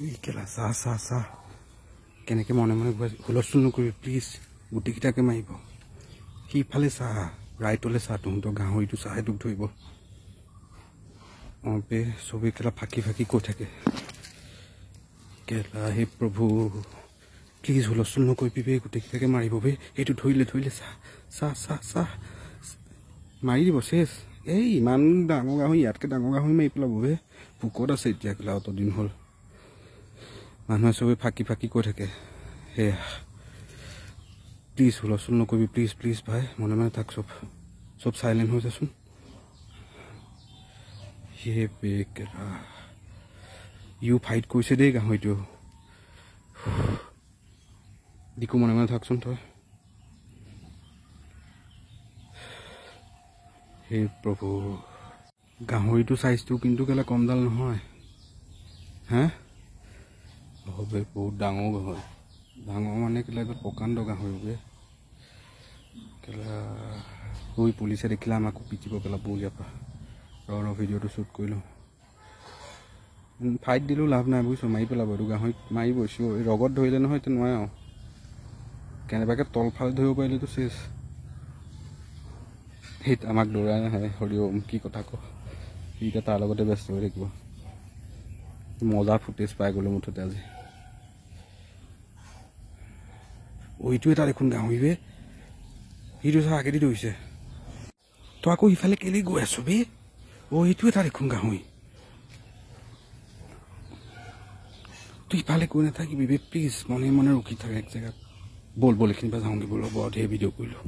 এই কেলা চা চা চা কেনেকৈ মনে মনে গৈ হুলস্থুল নকৰিবি প্লিজ, গোটেইকেইটাকে মাৰিব। সিফালে চা, ৰাইটলৈ চা, তহঁতৰ গাহৰিটো চা, সেইটোক ধৰিব। অঁ বে, চবেই কেলা ফাঁকি ফাঁকি কৈ থাকে কেলা। হে প্ৰভু, প্লিজ হুলস্থুল নকৰিবি বে, গোটেইকেইটাকে মাৰিব বে। এইটো ধৰিলে ধৰিলে, চা চা চা চা, মাৰি দিব চেচ। এই ইমান ডাঙৰ গাহৰি, ইয়াতকৈ ডাঙৰ গাহৰি মাৰি পেলাব বে। ভোকত আছে এতিয়া কেলা, অত দিন হ'ল। মানুহে চবেই ফাঁকি ফাঁকি কৈ থাকে। সেয়া প্লিজ হুলস্থুল নকৰিবি, প্লিজ প্লিজ ভাই, মনে মনে থাক, চব চব চাইলেণ্ট হৈ যাচোন। হে বে কেলা, ইও ফাইট কৰিছে দেই গাহৰিটো। দিকু মনে মনে থাকচোন তই। হে প্ৰভু, গাহৰিটো চাইজটো কিন্তু কেলা কমডাল নহয় হে। হবে বহুত ডাঙৰ গাহৰি, ডাঙৰ মানে কেলা এইটো প্ৰকাণ্ড গাহৰি বে কেলা। ঐ পুলিচে দেখিলে আমাকো পিটিব কেলা, বল ইয়াৰ পৰা। ৰ ৰ ভিডিঅ'টো শ্বুট কৰি লওঁ। ফাইট দিলেও লাভ নাই বুজিছ, মাৰি পেলাব এইটো গাহৰি, মাৰিব চিয়'ৰ। এই ৰগত ধৰিলে নহয় এতিয়া নোৱাৰে আৰু, কেনেবাকৈ তলফালে ধৰিব পাৰিলেতো চেচ। সেইত আমাক দৌৰাই নাহে। হৰি ওম, কি কথা ক, সি এতিয়া তাৰ লগতে ব্যস্ত হৈ থাকিব। মজা ফুটেজ পাই গ'লো মুঠতে আজি। এইটো এটা দেখোন গাহৰি বে, সিটো চা আগেদি ধৰিছে। তই আকৌ সিফালে কেলৈ গৈ আছ বে? অ' এইটো এটা দেখোন গাহৰি, তই সিফালে গৈ নাথাকিবি বে, প্লিজ মনে মনে ৰখি থাক এক জেগাত। ব'ল ব'ল এইখিনিৰ পৰা যাওঁগৈ ব'ল, হ'ব ধেৰ ভিডিঅ' কৰিলোঁ।